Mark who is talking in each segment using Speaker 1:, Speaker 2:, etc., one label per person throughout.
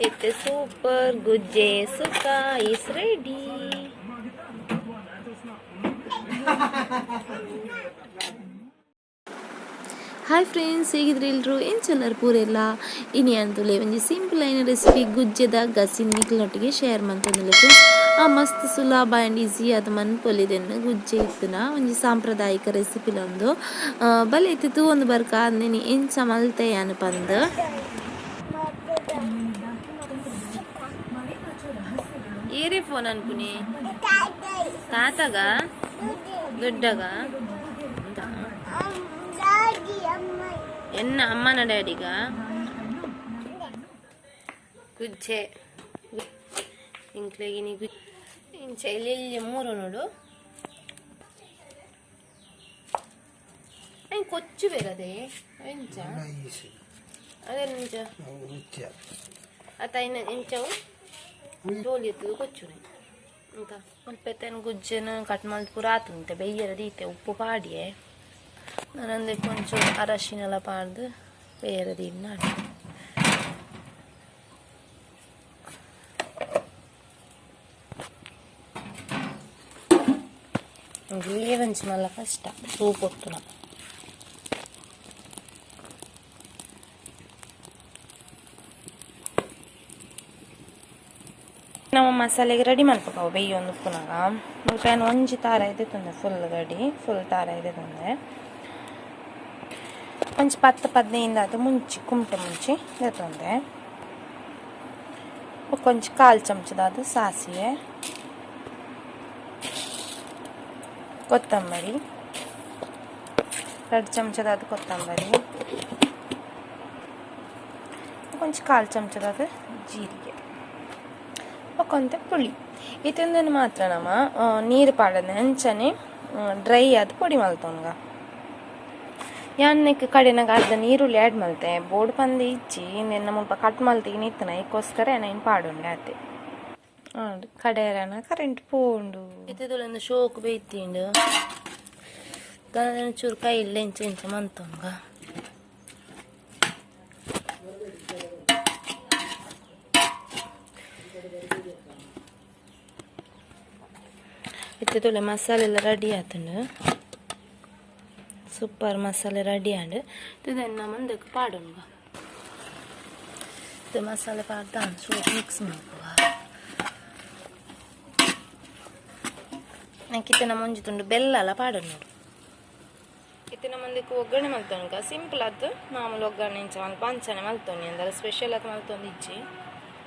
Speaker 1: ಇತ್ತೆ ಸೂಪರ್ ಗುಜ್ಜೆ ಸುಕ್ಕ is ready. Hi friends, ಹೇಗಿದ್ರಿ ಎಲ್ಲರೂ? ಎಂಚಲ್ಲರ್ ಪೂರೆಲ್ಲ? ಇನಿ ಅಂತುಲೆ ಒಂಜಿ ಸಿಂಪಲ್ ಆಯಿನ ರೆಸಿಪಿ ಗುಜ್ಜೆದ ಗಸಿನ್ ನಿಕ್ಲೆನೊಟ್ಟಿಗೆ ಶೇರ್ ಮಂತೊಂದುಲ್ಲೆ ಫ್ರೆಂಡ್ಸ್. ಆ ಮಸ್ತ್ ಸುಲಭ ಆ್ಯಂಡ್ ಈಸಿ ಆದ್ ಮನ್ಪೊಲಿ. ಗುಜ್ಜೆ ಇತ್ತುನ ಒಂಜಿ ಸಾಂಪ್ರದಾಯಿಕ ರೆಸಿಪಿ ಉಂದು. ಬಲೆ ಇತ್ತೆ ತೂವೊಂದು ಬರ್ಕ ಅಂದಿನಿ ಎಂಚ ಮಲ್ತೆ ಯಾನ್ ಪಂದ್. ಏರೆ ಫೋನ್ ಅನ್ಪುನಿ? ತಾತಗ ದೊಡ್ಡಗ ಎನ್ನ ಅಮ್ಮನ ಡ್ಯಾಡಿಗ. ಗುಜ್ಜೆ ಇಂಕ್ಲೆಗಿನಿ ಇಂಚ ಎಲ್ಲಿ ಮೂರು ನೋಡು. ಐನ್ ಕೊಚ್ಚು ಬೇರದೆ ಎಂಚ ಅದೇ ನಿಂಚ ಅತ್ತ ಐನ ಎಂಚವು ಡೋಲಿ ಎತ್ತದು ಕೊಚ್ಚುನೆ ಅಂತ ಮಲ್ಪೆತ್ತನ. ಗುಜ್ಜೆನ ಕಟ್ ಮಲ್ತ್ ಪೂರ ಆತುಂತೆ ಬೆಯ್ಯರ ದೀತೆ, ಉಪ್ಪು ಪಾಡಿಯೆ. ನಾನಂದೆ ಕೊಂಚ ಅರಶಿನೆಲ ಪಾಡ್ದು ಬೇಯರ ದೀಡ್ನ. ಒಂಚಿ ಮಲ್ಲ ಕಷ್ಟ ಸೂಪ್ ಒತ್ತುನ. ನಮ್ಮ ಮಸಾಲೆಗೆ ರೆಡಿ ಮಲ್ಪಕಾವು ಬೇಯ್ಯೊಂದು ಉಪ್ಪುನಾಗ. ಮುಲ್ಪ ಯಾನ್ ಒಂಜಿ ತಾರಾಯಿ ದೆತ್ತೊಂದೆ, full ready, full ತಾರಾಯಿ ದೆತ್ತೊಂದೆ. ಒಂಜಿ 10-15 ಆದ್ ಮುಂಚಿ, ಕುಮಟೆ ಮುಂಚಿ ದೆತ್ತೊಂದೆ. ಬೊಕ ಒಂಜಿ ಕಾಲು ಚಮಚದಾದ್ ಸಾಸಿವೆ, ಕೊತ್ತಂಬರಿ, 2 ಚಮಚದಾದ್ ಕೊತ್ತಂಬರಿ, ಒಂಜಿ ಕಾಲು ಚಮಚದಾದ್ ಜೀರಿಗೆ, ಬೊಕ ಒಂತೆ ಪುಳಿ. ಇತ್ತೊಂದನ್ನು ಮಾತ್ರ ನಮ ನೀರು ಪಾಡಂದೆ ಅಂಚನೆ ಡ್ರೈ ಆದ್ ಪೊಡಿ ಮಲ್ತೊನ್ಗ. ಯಾನ್ ನೆಕ್ಕ್ ಕಡೆನಾಗ ಅರ್ಧ ನೀರುಳ್ಳಿ ಆ್ಯಡ್ ಮಲ್ತೆ. ಬೋಡು ಪಂದ್ ಇಜ್ಜಿ, ಇಂದೆನ್ ಮುಲ್ಪ ಕಟ್ ಮಲ್ತಿನ ಇತ್ತನ, ಐಕೋಸ್ಕರ ಯಾನ್ ಐನ್ ಪಾಡೊಂಡೆ ಆತೆ. ಕಡೆಯರನ ಕರೆಂಟ್ ಪೋಂಡು. ಇತ್ತದೊಂದು ಶೋಕ್ ಬೇಯ್ತಿಂಡು ದಾದ ಚೂರು ಕೈ ಇಲ್ಲ ಎಂಚ ಎಂಚ ಮಂತೊಂಗ. ಇತ್ತೆ ತೂಲೆ ಮಸಾಲೆ ಎಲ್ಲ ರೆಡಿ ಆತುಂಡು. ಸೂಪರ್ ಮಸಾಲೆ ರೆಡಿ ಆಂಡ್. ಇತ್ತೆ ಮುಂದಕ್ಕೆ ಪಾಡೊನ್ಗ. ಇತ್ತೆ ಮಸಾಲೆ ಪಾಡ್ದ ಚೂರು ಮಿಕ್ಸ್ ಮಲ್ಪುವ. ನಂಗೆ ನಮ್ಮ ಒಂಜಿ ತುಂಡು ಬೆಲ್ಲ ಪಾಡೊಡು ನೋಡು. ಇತ್ತೆ ನಮ್ಮ ಒಗ್ಗರಣೆ ಮಲ್ತೊನ್ಗ. ಸಿಂಪಲ್ ಆದ್ ಮಾಮೂಲು ಒಗ್ಗರಣೆ ಇಂಚ ಮಲ್ಪ ಅಂಚನೆ ಮಲ್ತೊನಿ ಅಂದಲ ಸ್ಪೆಷಲ್ ಆದ್ ಮಲ್ತೊಂದು ಇಜ್ಜಿ.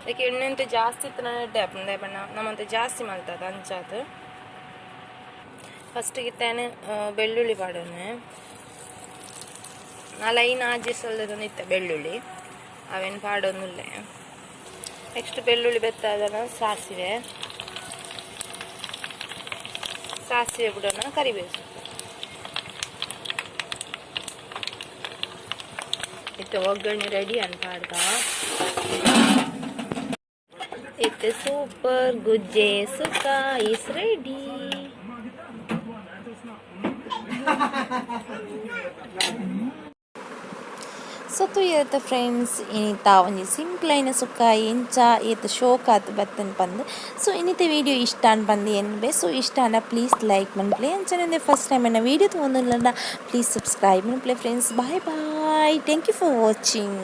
Speaker 1: ಅದಕ್ಕೆ ಎಣ್ಣೆ ಅಂತ ಜಾಸ್ತಿ ಇತ್ತು ಎಡ್ಡೆ ಆಪುಂಡು, ಬಣ್ಣ ನಮ್ಮಂತ ಜಾಸ್ತಿ ಮಲ್ತದ ಅಂಚಾದ್. ಫಸ್ಟಿಗೆ ಇತ್ತಾನೆ ಬೆಳ್ಳುಳ್ಳಿ ಪಾಡೋನೆ. ನಾಲ್ ಐದು ಸೊಲ್ದೊಂದು ಇತ್ತ ಬೆಳ್ಳುಳ್ಳಿ, ಅವೇನು ಪಾಡೊಂದುಲ್ಲೆ. ನೆಕ್ಸ್ಟ್ ಬೆಳ್ಳುಳ್ಳಿ ಬೆತ್ತಾದನ ಸಾಸಿವೆ, ಸಾಸಿವೆ ಬಿಡೋಣ, ಕರಿಬೇವು ಸೊಪ್ಪು. ಇತ್ತೆ ಒಗ್ಗರಣೆ ರೆಡಿ ಅಂತ ಪಾಡ್ದ. ಇತ್ತೆ ಸೂಪರ್ ಗುಜ್ಜೆ ಸುಕ್ಕ is ready. So ತೂಯೆರೆತ friends, ಇನಿತ ಒಂಜಿ ಸಿಂಪಲ್ ಆಯಿನ ಸುಕ್ಕ ಎಂಚ ಏತ್ ಶೋಕ್ ಆತ್ ಬತ್ತನ್ ಪಂದ್. ಸೊ ಇನಿತ ವಿಡಿಯೋ ಇಷ್ಟ ಅನ್ ಪಂದ್ ಎನ್ನುವೆ. ಸೊ ಇಷ್ಟ ಆಂಡ ಪ್ಲೀಸ್ ಲೈಕ್ ಮನ್ಪುಲೆ. ಅಂಚನೆ ಫಸ್ಟ್ ಟೈಮ್ ಎನ್ನ ವಿಡಿಯೋ ತೂವೊಂದುಲ್ಲಂಡ ಪ್ಲೀಸ್ ಸಬ್ಸ್ಕ್ರೈಬ್ ಮನ್ಪುಲೆ friends. Bye bye, thank you for watching.